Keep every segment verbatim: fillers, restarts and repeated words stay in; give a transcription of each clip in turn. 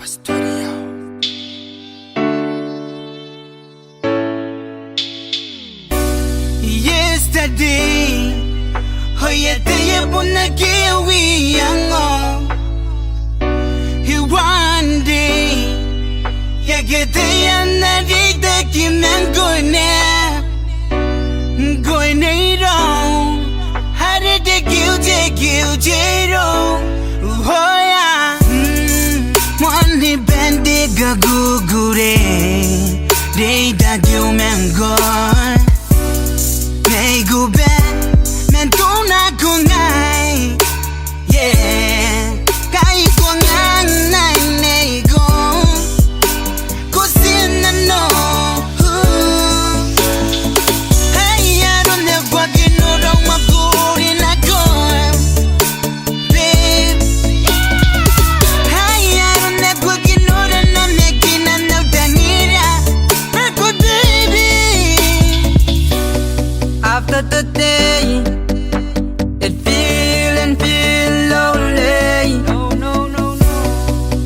Studio. Yesterday, oia te aba n aki wiango. One day, e a kataia n aki teki ma ngkoe naba. Ngkoe naba irou, are te kiu, te kiu, te kiu irou. Oia, mm, moan ni bane te kakukure, reitaki au mangko. Mai kuba, man tuna kungai. Yeah, kai ko ngang nai nei ko. Ko sinano. Hai aron ne kwa kino rau ma kuri na ko. Babe. Hai aron ne kwa kino rau na me kina na utangira. Ako baby. After today, it feel and feel lonely. No, no, no, no.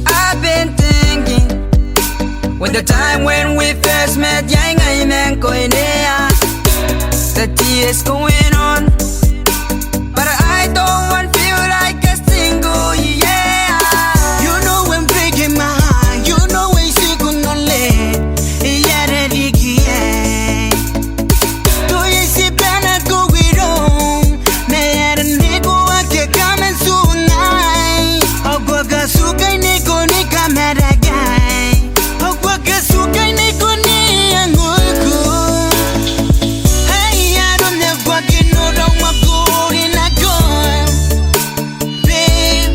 I've been thinking, when the time when we first met, iai ngai ma ngkoe naba. The tears going on, but I don't want feel like a single, yeah. You know I'm breaking my heart, you know I sick on the leg. Iai are riki, yeah. Toi si bana ko wiro, me are ne ko ake kamen sunai. Au ko ka sukai ne ko ni kamarakai. Au ko ka sukai ne ko ni anguku. Hai aron ne kwa kino rau ma kuri na ko. Babe.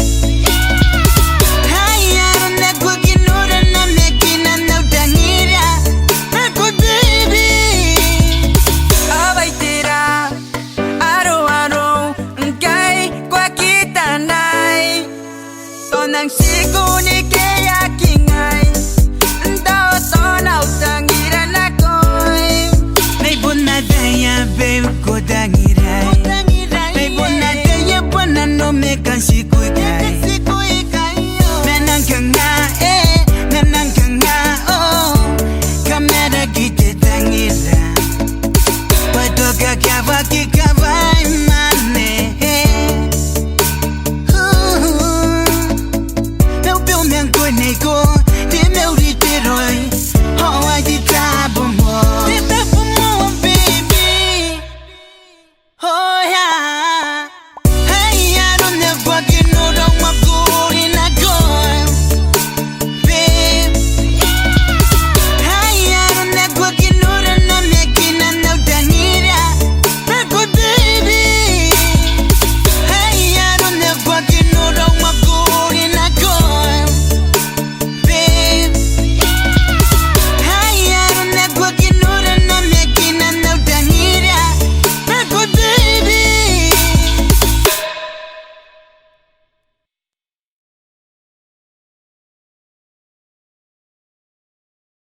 Hai aron ne kwa kino rau na me kina na utangira. Ako baby. Abaitira. Aro, aro, ngkai ko a kitanai. Tonang siku ni kea kingai. Ntao tona utangira nako. Mai bon na taia babe ko tangirai. Mai bon na taia bana no me kan siku.